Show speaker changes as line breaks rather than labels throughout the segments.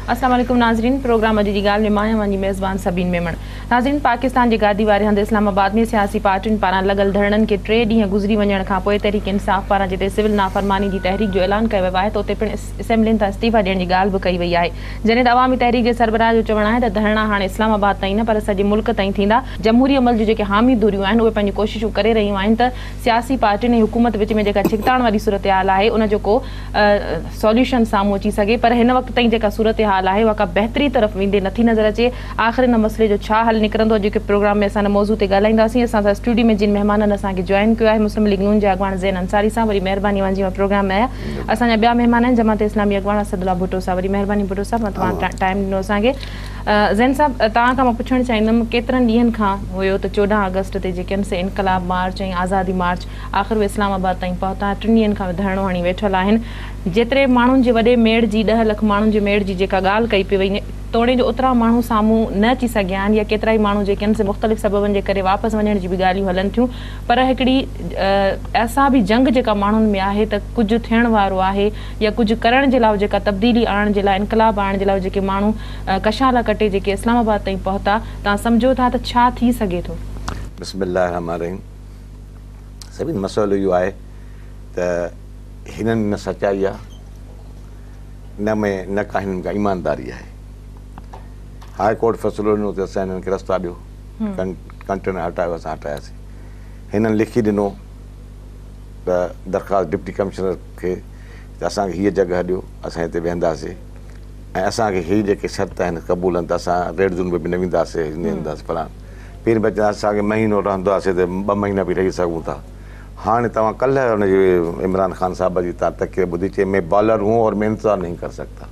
السلام عليڪم ناظرين پروگرام اڄ جي ڳالهه ۾ مان آهيان اوهان جي ميزبان سبين ميمڻ ناظرين پاڪستان جي گادي واري هنڌ اسلام آباد ۾ سياسي پارٽين پاران لڳل ڌرڻن کي ٽي ڏينهن گذري وڃڻ کان پوء تحريڪ انصاف پاران جتي سول نافرماني جي تحريڪ جو اعلان ڪيو ويو آهي ته اتي پڻ اسيمبلين تان استعيفا ڏيڻ جي ڳالهه به ڪئي وئي آهي جڏهن ته عوامي تحريڪ جي سربراهه جو چوڻ آهي ته ڌرڻا هاڻي اسلام آباد تائين نه پر سڄي ملڪ تائين ٿيندا، جمهوري عمل جون جيڪي حامي ڌريون آهن اهي پنهنجون ڪوششون ڪري رهيون آهن ته سياسي پارٽين ۽ حڪومت وچ ۾ جيڪا ڇڪتاڻ واري صورتحال آهي ان جو ڪو سوليوشن سامهون اچي سگهي پر هن وقت تائين جيڪا صورتحال آهي اها ڪا بهتري طرف ويندي نٿي نظر اچي. آخر ان مسئلي جو ڇا حل نڪرندو اڄوڪي پروگرام ۾ اسان ان موضوع تي ڳالهائينداسين. اسان سان اسٽوڊيو ۾ جن مهمانن اسان کي جوائن ڪيو آهي مسلم ليگ نون جي اڳواڻ زين انصاري صاحب وڏي مهرباني اوهان جي اوهان پروگرام ۾ آيا. اسان جا ٻيا مهمان آهن جماعت اسلامي اڳواڻ اسد الله ڀٽو صاحب وڏي مهرباني ڀٽو صاحب توهان ٽائيم ڏنو اسان کي. زين صاحب توهان کان مان پڇڻ چاهيندم ڪيترن ڏينهن کان هيو ته 14 آگسٽ تي جيڪي آهن سي انقلاب مارچ ۽ آزادي مارچ آخر اهي اسلام آباد تائين پهتا ٽن ڏينهن کان ڌرڻو هڻي ويٺل آهن جيتري ماڻهن جي وڏي ميڙ جي 10 لک ماڻهن جي ميڙ جي جيڪا ڳالهه ڪئي پئي وڃي توڻي جو اوترا ماڻهو سامهون نه اچي سگهيا آهن يا ڪيترائي ماڻهو جيڪي آهن سي مختلف سببن جي ڪري واپس وڃڻ جي به ڳالهيون هلن ٿيون پر هڪڙي اعصابي جنگ جيڪا ماڻهن ۾ آهي ته ڪجهه ٿيڻ وارو آهي يا ڪجهه ڪرڻ جي لاء جيڪا تبديلي آڻڻ جي لاء انقلاب آڻڻ جي لاء جيڪي ماڻهو ڪشالا ڪٽي جيڪي اسلام آباد تائين پهتا توهان سمجهو ٿا ته ڇا ٿي سگهي ٿو؟
بسم الله الرحمٰن الرحيم سڀني مسئلو اهو آهي ته هنن نه سچائي آهي نه ۾ نه ڪا هنن ڪا ايمانداري آهي. هاء ڪورٽ فيصلو ڏنو ته اسان هنن کي رستا ڏيو، ڪنٽينر هٽايو، اسان هٽاياسين. هنن لکي ڏنو ته درخواست ڊپٽي ڪمشنر کي ته اسان کي هيء جڳهه ڏيو، اسان هتي ويهنداسين ۽ اسان کي هي جيڪي شرط آهن قبول آهن ته اسان ريڊ زون ۾ به نه وينداسين، نه وينداسين فلان. پهرين پيا چون اسان کي مهينو رهنداسين ته ٻه مهينا به رهي سگهون ٿا. هاڻي توهان ڪلهه ان جي عمران خان صاحب جي توهان تقرير ٻڌي چي مين بالر هون اور مين انتظار نهين ڪر سگتا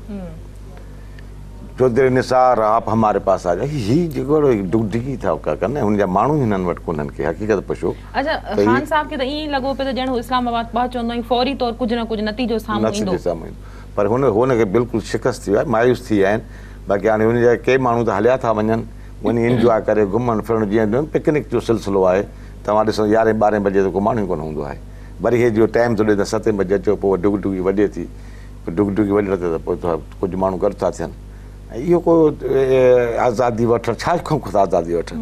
چوڌري نثار آپ هماري پاس آ جائي هي جيڪو ڊگڊگي ٿا ڪن هن جا ماڻهو هنن وٽ ڪونهن ڪي حقيقت پڇو
اچها خان صاحب کي ته ائين ئي لڳو پيو ته ڄڻ هو اسلام آباد پهچندو ۽ فوري طور ڪجهه نه ڪجهه نتيجو سامهون ايندو
نتيجو سامهون ايندو پر هن هن کي بلڪل شڪست ٿي ويو آهي مايوس ٿي ويا آهن باقي هاڻي هن جا ڪي ماڻهو ته هليا ٿا وڃن وڃي انجواء ڪري گهمڻ ڦرڻ جيئن پڪنڪ جو سلسلو آهي توهان ڏسو يارهين ٻارهين بجي ته ڪو ماڻهو ئي ڪونه هوندو آهي. وري هي جو ٽائيم ٿو ڏئي ته ستين بجي اچو پوء ڊگ ڊگي وڄي ٿي. پوء ڊگ ڊگي وڄڻ تي ته پوء ڪجهه ماڻهو گڏ ٿا ٿين ۽ اهو ڪو آزادي وٺڻ ڇا کان ٿا آزادي وٺن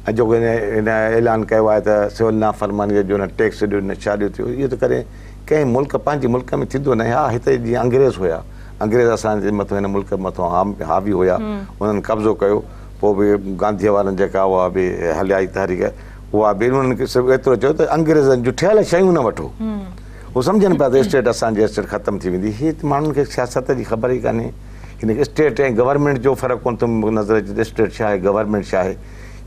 ۽ جيڪو هن هن اعلان ڪيو آهي ته سول نافرماني جو نه ٽيڪس ڏيو نه ڇا ڏيو ٿيو اهو ته ڪڏهن ڪنهن ملڪ پنهنجي ملڪ ۾ ٿيندو نه ها هتي جيئن انگريز هيا انگريز اسان جي مٿو هن ملڪ مٿو حاوي هيا انهن قبضو ڪيو پوء به گانڌيء وارن جيڪا اها به هلائي تحريڪ اها به انهن کي صرف ايترو چيو ته انگريزن جون ٺهيل شيون نه وٺو. هو سمجهن پيا ته اسٽيٽ اسان جي اسٽيٽ ختم ٿي ويندي. هي ته ماڻهن کي سياست جي خبر ئي ڪانهي. هن کي اسٽيٽ ۽ گورنمينٽ جو فرق ڪونه ٿو نظر اچي ته اسٽيٽ ڇا آهي گورنمينٽ ڇا آهي.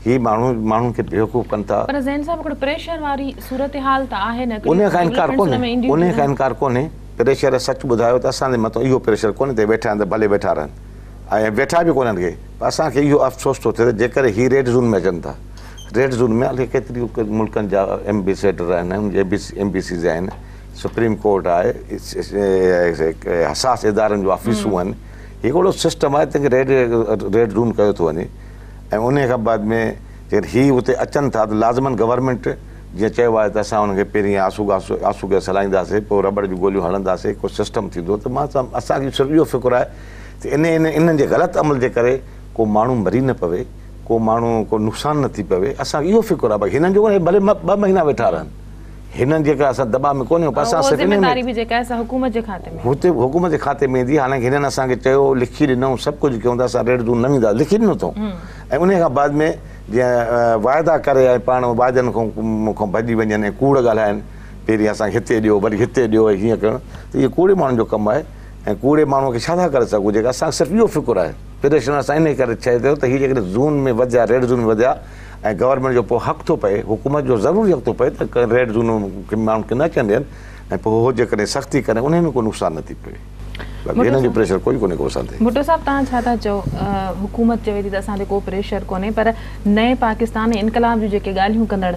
هي ماڻهو ماڻهن کي بيوقوف ڪن ٿا.
پر زين صاحب هڪڙو پريشر واري صورتحال ته آهي نه
انهيء کان انڪار ڪونهي انهيء کان انڪار ڪونهي. پريشر سچ ٻڌايو ته اسان جي مٿان اهو پريشر ڪونهي ته ويٺا آهن ته ڀلي ويٺا رهن. ۽ ويٺا به ڪونهن ڪي پر اسان کي اهو افسوس ٿو ٿئي ته جيڪڏهن هي ريڊ زون ۾ اچن ٿا ريڊ زون ۾ الائي ڪيتري ملڪن جا ايمبيسيڊر آهن ايمبيسيز آهن سپريم ڪورٽ آهي حساس ادارن جون آفيسون آهن هي هڪڙو سسٽم آهي تنهن کي ريڊ ريڊ زون ڪيو ٿو وڃي ۽ ان کان بعد ۾ جيڪڏهن هي اتي اچن ٿا ته لازمن گورنمينٽ جيئن چيو آهي ته اسان انهن کي پهرين آنسو گاس آنسو گئس هلائينداسين پوء رٻڙ جون گوليون هڻنداسين ڪو سسٽم ٿيندو ته مان اسان کي صرف اهو فڪر آهي ته انهي انهن جي غلط عمل جي ڪري ڪو ماڻهو مري نه پوي، ڪو ماڻهو ڪو نقصان نه ٿي پوي، اسان کي اهو فڪر آهي باقي هنن جو ڪونهي ڀلي ٻه مهينا ويٺا رهن، هنن جيڪا اسان دٻاء ۾ ڪونهيون پر اسان
اها
صرف انهي ۾
ذميداري به جيڪا آهي سا حڪومت جي کاتي ۾
هتي حڪومت جي کاتي ۾ ايندي، حالانڪه هنن اسان کي چيو لکي ڏنائون سڀ ڪجهه ڪيون ته اسان ريڊ زون نه وينداسين لکي ڏنو اٿئون ۽ انهي کان بعد ۾ جيئن واعدا ڪري ۽ پاڻ واعدن کان کان ڀڄي وڃن ۽ ڪوڙ ڳالهائن پهرين اسان کي هتي ڏيو وري هتي ڏيو ۽ هيئن ڪرڻ ته اهو ڪوڙي ماڻهن جو ڪم آهي. ۽ ڪوڙي ماڻهوء کي ڇا ٿا ڪري سگهون جيڪا اسان کي صرف اهو فڪر آهي پريشر اسان انهي ڪري چئي ٿو ته هي جيڪڏهن زون ۾ وڌيا ريڊ زون ۾ وڌيا ۽ گورنمينٽ جو پوء حق ٿو پئي حڪومت جو ضروري حق ٿو پئي ته ريڊ زون کي ماڻهن کي نه اچڻ ڏين ۽ پوء هو جيڪڏهن سختي ڪري انهي ۾ ڪو نقصان نه ٿي پوي باقي هنن جو پريشر ڪوئي ڪونهي ڪو اسان تي.
ڀٽو صاحب توهان ڇا ٿا چئو حڪومت چوي ٿي ته اسان تي ڪو پريشر ڪونهي پر نئين پاڪستان ۽ انقلاب جون جيڪي ڳالهيون ڪندڙ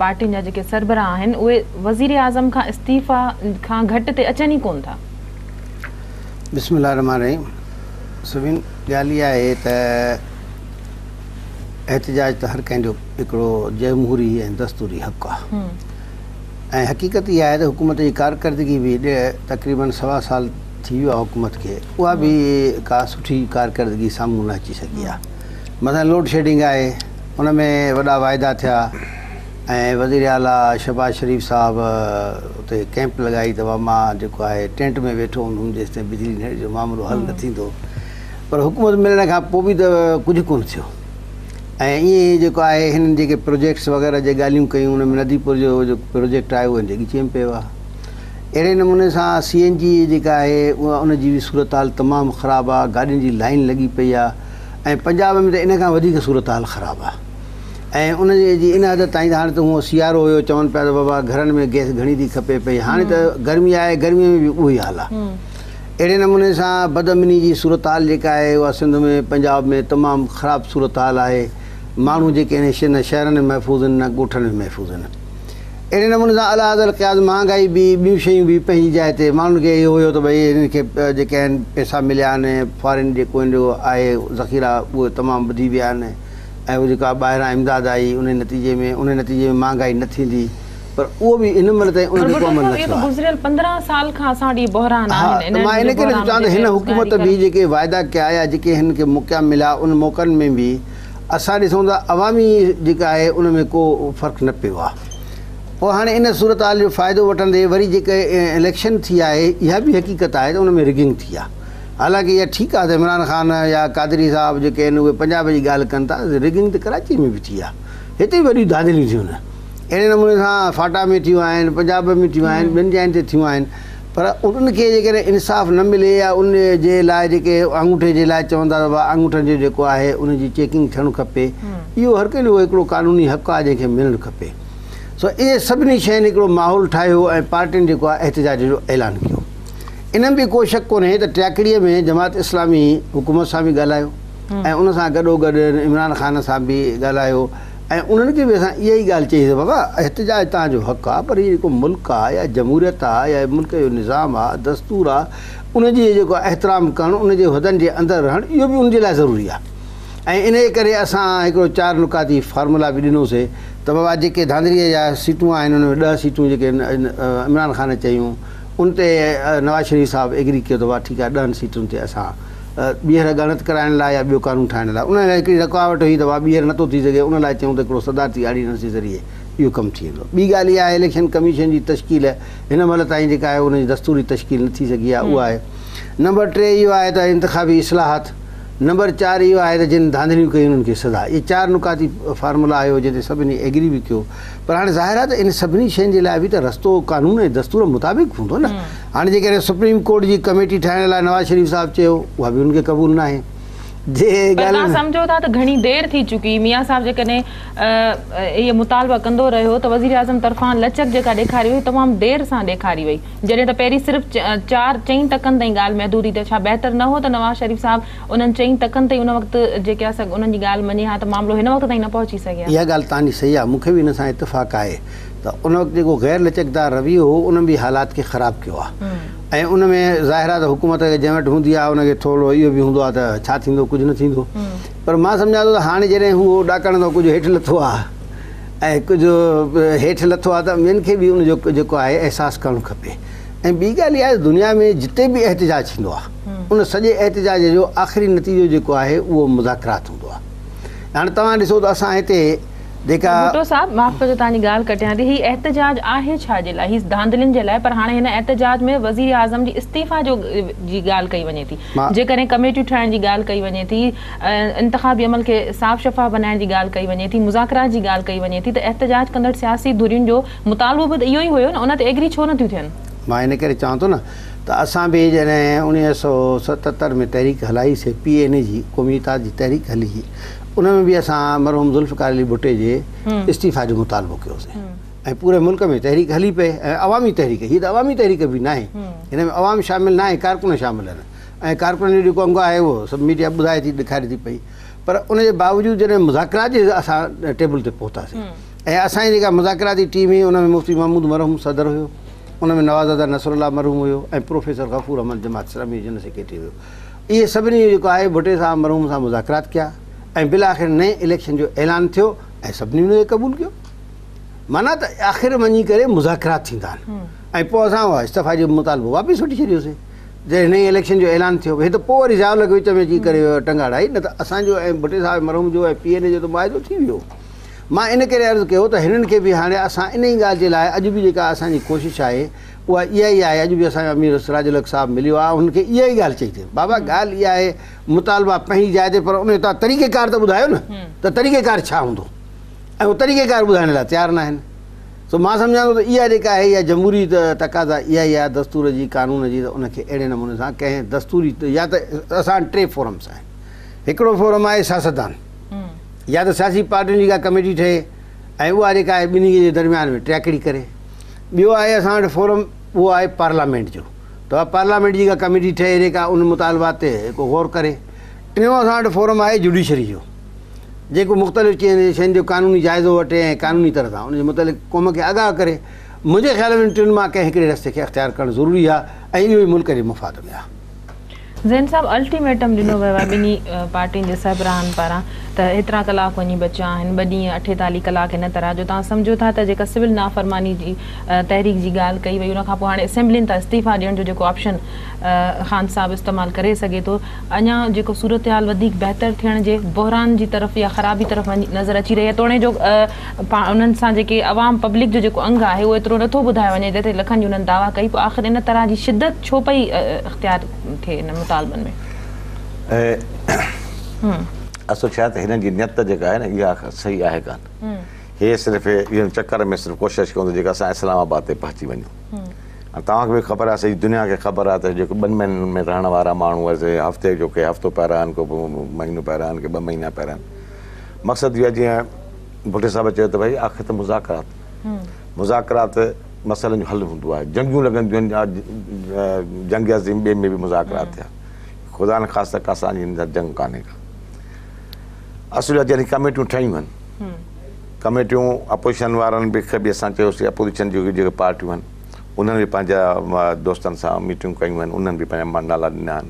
پارٽين جا جيڪي سربراهه آهن اهي وزيراعظم کان استعيفا کان گهٽ تي اچن ئي ڪونه ٿا.
بسم الله الرحمٰن الرحيم سبين ڳالهه اها آهي ته احتجاج ته هر ڪنهن جو هڪڙو جمهوري ۽ دستوري حق آهي ۽ حقيقت اها آهي ته حڪومت جي ڪارڪردگي به تقريبن سوا سال ٿي ويو آهي حڪومت کي اها به ڪا سٺي ڪارڪردگي سامهون نه اچي سگهي آهي. مثلا لوڊ شيڊنگ آهي ان ۾ وڏا واعدا ٿيا ۽ وزير اعليٰ شهباز شريف صاحب اتي ڪئمپ لڳائي ته مان جيڪو آهي ٽينٽ ۾ ويٺو هوندم جيستائين بجلي نه جو معاملو حل نه ٿيندو پر حڪومت ملڻ کان پوء به ته ڪجهه ڪونه ٿيو ۽ ائين ئي جيڪو آهي هنن جيڪي پروجيڪٽس وغيره جي ڳالهيون ڪيون ان ۾ ندي پور جو جيڪو پروجيڪٽ آهي اهو هن جي ڳچيء ۾ پيو آهي. اهڙي نموني سان سي اين جي جيڪا آهي اها ان جي به صورتحال تمام خراب آهي گاڏين جي لائين لڳي پئي آهي ۽ پنجاب ۾ ته ان کان وڌيڪ صورتحال خراب آهي ۽ ان جي ان حد تائين ته هاڻي ته هونء سيارو هيو چون پيا ته بابا گهرن ۾ گئس گهڻي ٿي کپي پئي هاڻي ته گرمي آهي گرمي ۾ به اهو ئي حال آهي. اهڙي نموني سان بدامني جي صورتحال جيڪا آهي اها سنڌ ۾ پنجاب ۾ تمام خراب صورتحال آهي ماڻهو جيڪي آهن نه شهرن ۾ محفوظ آهن نه ڳوٺن ۾ محفوظ آهن اهڙي نموني سان عليٰ هذا القياس مهانگائي به ٻيون شيون به پنهنجي جاء تي ماڻهن کي اهو هيو ته ڀئي هنن کي جيڪي آهن پئسا مليا آهن فارين جيڪو هن جو آهي ذخيرا اهي تمام وڌي ويا آهن ۽ اهو جيڪا ٻاهران امداد آئي ان نتيجي ۾ ان نتيجي ۾ مهانگائي نه ٿيندي پر اهو به هن مهل تائين ان
پر
تي
ڀٽو
ڪو عمل
صاحب
نه
اهو
ٿيو
ته
آهي.
گذريل 15 سال کان اسان وٽ اهي بحران
ها
آهن
ته مان
انرجي
ان
جو
ڪري ٿو
بحران
چوان ته
هجي
هن حڪومت
بيروزگاري
به جيڪي واعدا ڪيا يا جيڪي هن کي موقعا مليا ان موقعن ۾ به اسان ڏسون ته عوامي جيڪا آهي ان ۾ ڪو فرق نه پيو آهي پوء هاڻي ان صورتحال جو فائدو وٺندي وري جيڪي اليڪشن ٿي آهي اها به حقيقت آهي ته ان ۾ رگنگ ٿي آهي حالانڪه اها ٺيڪ آهي ته عمران خان يا قادري صاحب جيڪي آهن اهي پنجاب جي ڳالهه ڪن ٿا رگنگ ته ڪراچي ۾ به ٿي آهي هتي به وڏيون ڌانڌليون ٿيون آهن اهڙي نموني سان فاٽا ۾ ٿيون آهن، پنجاب ۾ ٿيون آهن، ٻين جاين تي ٿيون آهن پر انهن کي جيڪڏهن انصاف نه ملي يا ان جي لاء جيڪي آڱوٺي جي لاء چون ٿا ته بابا آڱوٺن جو جيڪو آهي ان جي چيڪنگ ٿيڻ کپي اهو هر ڪنهن جو هڪڙو قانوني حق آهي جنهن کي ملڻ کپي سو اهي سڀني شين هڪڙو ماحول ٺاهيو ۽ پارٽين جيڪو آهي احتجاج جو اعلان ڪيو ان ۾ به ڪو شڪ ڪونهي ته ٽياڪڙي ۾ جماعت اسلامي حڪومت سان به ڳالهايو ۽ ان سان گڏوگڏ عمران خان سان به ڳالهايو ۽ انهن کي به اسان اها ئي ڳالهه چئي ته بابا احتجاج توهان جو حق آهي پر هي جيڪو ملڪ آهي يا جمهوريت آهي يا ملڪ جو نظام آهي دستور آهي ان جي جيڪو احترام ڪرڻ ان جي حدن جي اندر رهڻ اهو به ان جي لاء ضروري آهي ۽ انهيء ڪري اسان هڪڙو چار نڪاتي فارمولا به ڏنوسي ته بابا جيڪي ڌانڌليء جا سيٽون آهن ان ۾ ڏهه سيٽون جيڪي عمران خان چيون ان تي نواز شريف صاحب ايگري ڪيو ته بابا ٺيڪ آهي ڏهن سيٽن تي اسان ٻيهر ڳڻت ڪرائڻ لاء يا ٻيو قانون ٺاهڻ لاء ان لاء هڪڙي رڪاوٽ هئي ته ڀاء ٻيهر نٿو ٿي سگهي ان لاء چيون ته هڪڙو صدارتي آرڊيننس جي ذريعي اهو ڪم ٿي ويندو. ٻي ڳالهه اها آهي اليڪشن ڪميشن جي تشڪيل هن مهل تائين جيڪا آهي ان جي دستوري تشڪيل نه ٿي سگهي آهي اها آهي. نمبر ٽي اهو آهي ته انتخابي اصلاحات. نمبر چار اهو آهي ته جن ڌانڌليون ڪيون انهن کي سزا. اهي چار نڪاتي فارمولا هيو جنهن تي سڀني ايگري به ڪيو. پر هاڻي ظاهر آهي ته ان سڀني شين جي لاء به ته رستو قانون ۽ دستور مطابق هوندو نه. هاڻي جيڪڏهن سپريم ڪورٽ جي ڪميٽي ٺاهڻ لاء نواز شريف صاحب چيو اها به ان کي قبول ناهي. جي
پر توهان
ڳالهين.
سمجهو ٿا ته گهڻي دير ٿي چڪي، ميان صاحب جيڪڏهن اهي مطالبا ڪندو رهيو ته وزيراعظم طرفان لچڪ جيڪا ڏيکاري وئي تمام دير سان ڏيکاري وئي، جڏهن ته پهرين صرف چار چئين تڪن تائين ڳالهه محدود هئي ته ڇا بهتر نه هو ته نواز شريف صاحب انهن چئين تڪن تائين ان وقت جيڪي آهي انهن جي ڳالهه مڃي ها ته معاملو هن وقت تائين نه پهچي سگهي ها.
اها ڳالهه توهان جي صحيح آهي، مون کي به ان سان اتفاق آهي ته ان وقت جيڪو غير لچڪدار رويو هو ان به حالات کي خراب ڪيو آهي ۽ ان ۾ ظاهر آهي ته حڪومت کي جنهن وٽ هوندي آهي ان کي ٿورو اهو به هوندو آهي ته ڇا ٿيندو ڪجهه نه ٿيندو پر مان سمجهان ٿو ته هاڻي جڏهن هو ڏاڪڻ تان ڪجهه هيٺ لٿو آهي ۽ ڪجهه هيٺ لٿو آهي ته ٻين کي به ان جو جيڪو آهي احساس ڪرڻ کپي ۽ ٻي ڳالهه اها آهي ته دنيا ۾ جتي به احتجاج ٿيندو آهي ان سڄي احتجاج جو آخري نتيجو جيڪو آهي اهو مذاڪرات هوندو آهي. هاڻي توهان ڏسو ته اسان هتي جيڪا.
ڀٽو صاحب معاف ڪجو توهان جي ڳالهه ڪٽيان ٿي هي احتجاج آهي ڇا جي لاء هي ڌانڌلين جي لاء پر هاڻي هن احتجاج ۾ وزير اعظم جي استعيفا جو جي ڳالهه ڪئي وڃي ٿي جيڪڏهن ڪميٽيون ٺاهڻ جي ڳالهه ڪئي وڃي ٿي انتخابي عمل کي صاف شفاف بنائڻ جي ڳالهه ڪئي وڃي ٿي مذاڪرات جي ڳالهه ڪئي وڃي ٿي ته احتجاج ڪندڙ سياسي ڌرين جو مطالبو به ته اهو ئي هيو نه ان تي ايگري ڇو نٿيون ٿين.
مان ان ڪري چوان ٿو نه ته اسان به جڏهن 1977 ۾ تحريڪ هلائي سي پي اين اي جي قومي اتحاد جي تحريڪ هلي هئي ان ۾ به اسان مرحوم ذوالفقار علي ڀٽي جي استعيفا جو مطالبو ڪيوسين ۽ پوري ملڪ ۾ تحريڪ هلي پئي ۽ عوامي تحريڪ هي ته عوامي تحريڪ به ناهي هن ۾ عوام شامل ناهي ڪارڪن شامل آهن ۽ ڪارڪنن جو جيڪو انگ آهي اهو سڀ ميڊيا ٻڌائي ٿي ڏيکاري ٿي پئي پر ان جي باوجود جڏهن مذاڪرات جي اسان ٽيبل تي پهتاسين ۽ اسان جي جيڪا مذاڪراتي ٽيم هئي ان ۾ مفتي محمود مرحوم صدر هيو ان ۾ نوابزاده نصرالله مرحوم هيو ۽ پروفيسر غفور احمد جماعت اسلامي جو جنرل سيڪريٽري هيو. اهي سڀني جيڪو آهي ڀٽي صاحب مرحوم سان مذاڪرات ڪيا ۽ بالآخر نئين اليڪشن جو اعلان ٿيو ۽ سڀني ان کي قبول ڪيو. معنيٰ ته آخر وڃي ڪري مذاڪرات ٿيندا آهن ۽ پوء اسان اها استعفيٰ جو مطالبو واپس وٺي ڇڏيوسين. جڏهن نئين اليڪشن جو اعلان ٿيو هي ته پوء وري ضياء الحق وچ ۾ اچي ڪري ٽنگ اڙائي نه ته اسان جو ۽ ڀٽي صاحب مرحوم جو ۽ پي اين اي جو ته معاهدو ٿي ويو. مان ان ڪري عرض ڪيو ته هنن کي به هاڻي اسان انهي ڳالهه جي لاء اڄ به جيڪا اسان جي ڪوشش آهي اها اها ئي آهي اڄ به اسان جو امير سراج الحق صاحب مليو آهي هن کي اها ئي ڳالهه چئي ٿي بابا ڳالهه اها آهي مطالبا پنهنجي جاء تي پر ان جو توهان طريقه ڪار ته ٻڌايو نه ته طريقه ڪار ڇا هوندو ۽ هو طريقه ڪار ٻڌائڻ لاء تيار ناهن. سو مان سمجهان ٿو ته اها جيڪا آهي اها جمهوري تقاضا اها ئي آهي دستور جي قانون جي ته ان کي اهڙي نموني سان ڪنهن دستوري يا ته اسان وٽ ٽي فورمس آهن هڪڙو فورم آهي سياستدان يا ته سياسي پارٽين جي ڪا ڪميٽي ٺهي ۽ اها جيڪا آهي ٻنهي جي درميان ۾ ٽياڪڙي ڪري ٻيو آهي اسان وٽ فورم اهو آهي پارليامينٽ جو ته اها پارليامينٽ جي ڪا ڪميٽي ٺهي جيڪا ان مطالبات تي ڪو غور ڪري ٽيون اسان وٽ فورم آهي جوڊيشري جو جيڪو مختلف شين جو قانوني جائزو وٺي ۽ قانوني طرح سان ان جي متعلق قوم کي آگاهه ڪري. منهنجي خيال ۾ انهن ٽن مان ڪنهن هڪڙي رستي کي اختيار ڪرڻ ضروري آهي ۽ اهو ئي ملڪ جي مفاد ۾ آهي.
زين صاحب الٽيميٽم ڏنو ويو آهي ٻنهي پارٽين جي سربراهن پاران ته هيترا ڪلاڪ وڃي بچيا آهن ٻه ڏينهن اٺيتاليهه ڪلاڪ ان طرح جو توهان سمجهو ٿا ته جيڪا سول نافرماني جي تحريڪ جي ڳالهه ڪئي وئي ان کان پوء هاڻي اسيمبلين تان استعيفا ڏيڻ جو جيڪو آپشن خان صاحب استعمال ڪري سگهي ٿو اڃا جيڪو صورتحال وڌيڪ بهتر ٿيڻ جي بحران جي طرف يا خرابي طرف وڃي نظر اچي رهي آهي توڻي جو انهن سان جيڪي عوام پبلڪ جو جيڪو انگ آهي اهو ايترو نٿو ٻڌايو وڃي جتي لکن جي انهن دعويٰ ڪئي پوء آخر ان طرح جي شدت ڇو پئي اختيار ٿئي انهن مطالبن ۾؟
اصل ڇا آهي ته هنن جي نيت جيڪا آهي نه اها صحيح آهي ڪانه هي صرف ان چڪر ۾ صرف ڪوشش ڪيون ته جيڪا اسان اسلام آباد تي پهچي وڃون. ۽ توهان کي به خبر آهي سڄي دنيا کي خبر آهي ته جيڪو ٻن مهينن ۾ رهڻ وارا ماڻهو سي هفتي جو ڪي هفتو پيا رهن ڪو مهينو پيا رهن ڪي ٻه مهينا پيا رهن مقصد اهو آهي جيئن ڀٽي صاحب چيو ته ڀئي آخر ته مذاڪرات مذاڪرات مسئلن جو حل هوندو آهي جنگيون لڳنديون آهن جنگ عظيم ٻئي ۾ به مذاڪرات ٿيا خدا نخواسته ڪا اسان جي هن جنگ ڪانهي ڪا اصل جڏهن ڪميٽيون ٺهيون آهن ڪميٽيون اپوزيشن وارن به کي به اسان چيوسين اپوزيشن جون جيڪي پارٽيون آهن انهن به پنهنجا دوستن سان ميٽنگون ڪيون آهن انهن به پنهنجا نالا ڏنا آهن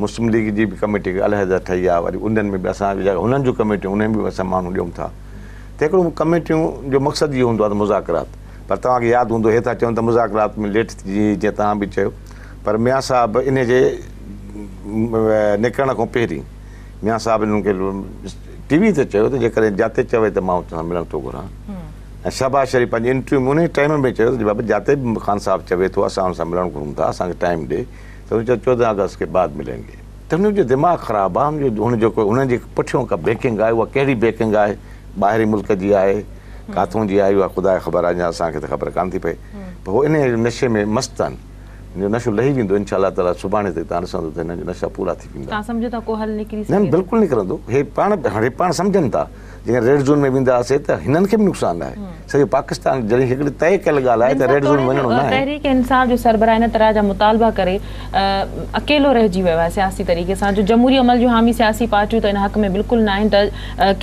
مسلم ليگ جي به ڪميٽي علحده ٺهي آهي وري انهن ۾ به اسان جا هنن جون ڪميٽيون انهن ۾ به اسان ماڻهو ڏيون ٿا ته هڪڙو ڪميٽيون جو مقصد اهو هوندو آهي ته مذاڪرات پر توهان کي ياد هوندو هي ٿا چون ته مذاڪرات ۾ ليٽ ٿي جيئن توهان به چيو پر ميان صاحب ان جي نڪرڻ کان پهرين ميان صاحب انهن کي ٽي وي تي چيو ته جيڪڏهن جاتي چوي ته مان اتان سان ملڻ ٿو گهران ۽ شهباز شريف پنهنجي انٽرويو ۾ انهي ٽائيم ۾ چيو ته بابا جاتي به خان صاحب چوي ٿو اسان ان سان ملڻ گهرون ٿا اسان کي ٽائيم ڏي ته هن چيو 14 آگسٽ ڪي بعد ملين گي ته هن جو دماغ خراب آهي هن جو هن جو هن جي پٺيون ڪا بيڪنگ آهي اها ڪهڙي بيڪنگ آهي ٻاهرين ملڪ جي آهي ڪاٿون جي آهي اها خدا کي خبر آهي اڃا اسان کي ته خبر ڪانه ٿي پئي پر هو انهي نشي ۾ مست آهن هن جو نشو لهي ويندو انشاء الله تعالي سڀاڻي تي توهان ڏسندو ته هنن جو نشا پورا ٿي ويندا.
توهان سمجهو ٿا ڪو حل نڪري سگهي
ٿو؟ نه بلڪل نڪرندو هي پاڻ هاڻي پاڻ سمجهن ٿا جيڪڏهن ريڊ زون ۾ وينداسي ته هنن کي به نقصان آهي سڄو پاڪستان جڏهن هڪڙي طئي ڪيل ڳالهه آهي ته ريڊ زون ۾ وڃڻو ناهي.
تحريڪ انصاف جو سربراهه ان طرح جا مطالبا ڪري اڪيلو رهجي ويو آهي سياسي طريقي سان جو جمهوري عمل جون حامي سياسي پارٽيون ته ان حق ۾ بلڪل ناهن ته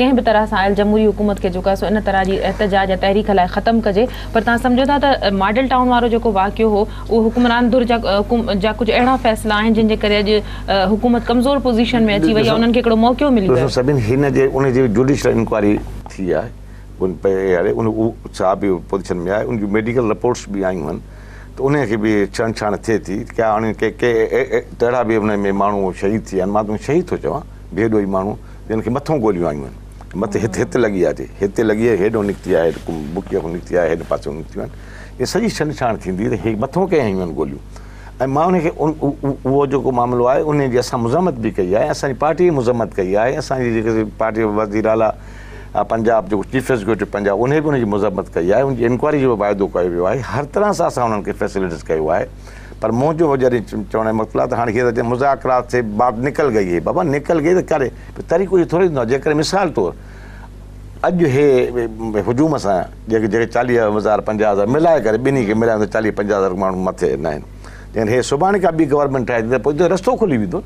ڪنهن به طرح سان آيل جمهوري حڪومت کي جيڪو آهي سو ان طرح جي احتجاج يا تحريڪ هلائي ختم ڪجي پر توهان سمجهو ٿا ته ماڊل ٽائون وارو جيڪو واقعو هو اهو حڪمران ڌر جا جا ڪجهه اهڙا فيصلا آهن جن جي ڪري اڄ حڪومت ڪمزور پوزيشن ۾ اچي وئي آهي انهن کي هڪڙو موقعو ملي ويو.
ڏسو سڀني هن جي ان جي جوڊيشل انڪوائري ٿي آهي ان پئي هلي ان اهو صاحب به پوزيشن ۾ آهي ان جون ميڊيڪل رپورٽس به آيون آهن ته انهي کي به ڇڻ ڇاڻ ٿئي ٿي ڪيا هاڻي ڪي ڪي اهڙا به ان ۾ ماڻهو شهيد ٿي ويا آهن مان ته شهيد ٿو چوان بي ڏوهي ماڻهو جن کي مٿون گوليون آيون آهن مٿي هت هت لڳي آهي چي هتي لڳي آهي هيڏو نڪتي آهي بڪيء کان نڪتي آهي هيڏي پاسي نڪتيون آهن هي سڄي ڇنڊ ڇاڻ ٿيندي ته هي مٿون ڪنهن هنيون آهن گوليون ۽ مان ان کي اهو جيڪو معاملو آهي ان جي اسان مذمت به ڪئي آهي اسان جي پارٽي مذمت ڪئي آهي اسان جي جيڪي پارٽي وزير اعليٰ پنجاب جيڪو چيف ايگزيڪيوٽو پنجاب انهي به ان جي مذمت ڪئي آهي ان جي انڪوائري جو به واعدو ڪيو ويو آهي هر طرح سان اسان انهن کي فيسلٽيز ڪيو آهي پر منهنجو جڏهن چوڻ جو مطلب آهي ته هاڻي هي ته مذاڪرات سي بات نڪل گئي هي بابا نڪل گئي ته ڪري طريقو اهو ٿوري هوندو آهي جيڪڏهن مثال طور اڄ هي هجوم سان جيڪي جيڪي 40 هزار 50 هزار ملائي ڪري ٻنهي کي ملايون ته 40 50 هزار ماڻهو مٿي نه آهن جيڪڏهن هي سڀاڻي ڪا ٻي گورنمينٽ ٺاهي ٿي ته پوء ته رستو کلي ويندو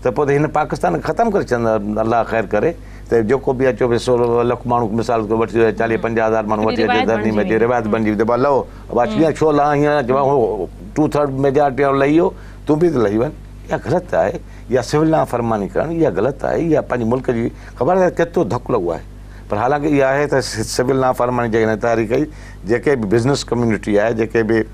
ته پوء ته هن پاڪستان کي ختم ڪري ڇڏيندا الله خير ڪري ته جيڪو به اچو ڀئي 16 لک ماڻهو مثال طور وٺي 40 50 هزار ماڻهو وٺي اچي ڌرڻي ۾ اچي روايت بڻجي ويندي ڀلا لهو ابا ڪيئن ڇو لهان هيئن چوان هو ٽو ٿرڊ ميجارٽي وارو لهي ويو تون به ته لهي وڃ اها غلط آهي اها سول نافرماني ڪرڻ اها غلط آهي اها پنهنجي ملڪ جي خبر آهي ڪيترو ڌڪ لڳو آهي. پر حالانڪه اها آهي ته سول نافرماني جيڪڏهن تحريڪ ڪئي، جيڪي به بزنس ڪميونٽي آهي، جيڪي به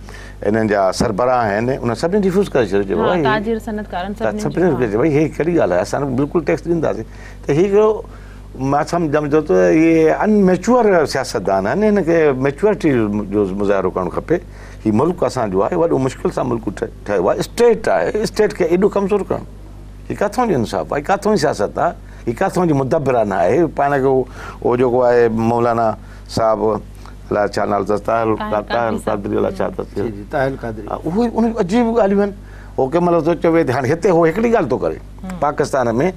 انهن جا سربراهه آهن، انهن سڀني ريفيوز ڪري ڇڏيو، چيو بابا
تاجر صنعتڪارن
سڀني چيو ڀئي هي ڪهڙي ڳالهه آهي، اسان بلڪل ٽيڪس ڏينداسين. ته هي هڪڙو مان سمجهان ٿو ته اهي ان ميچوئر سياستدان آهن، هن کي ميچوئرٽي جو مظاهرو ڪرڻ کپي. هي ملڪ اسان جو آهي، وڏو مشڪل سان ملڪ ٺهيو آهي، اسٽيٽ آهي، اسٽيٽ کي ايڏو ڪمزور ڪرڻ هي ڪاٿون جو انصاف آهي، ڪاٿون جي سياست آهي، هي ڪاٿون جي مدبرانه آهي. پاڻ کي اهو جيڪو آهي مولانا صاحب الائي ڇا نالو اٿس، طاهر القادري الائي ڇا اٿس، اهو ان جون عجيب ڳالهيون آهن. هو ڪنهن مهل ٿو چوي ته هاڻي هتي هو هڪڙي ڳالهه ٿو ڪري، پاڪستان ۾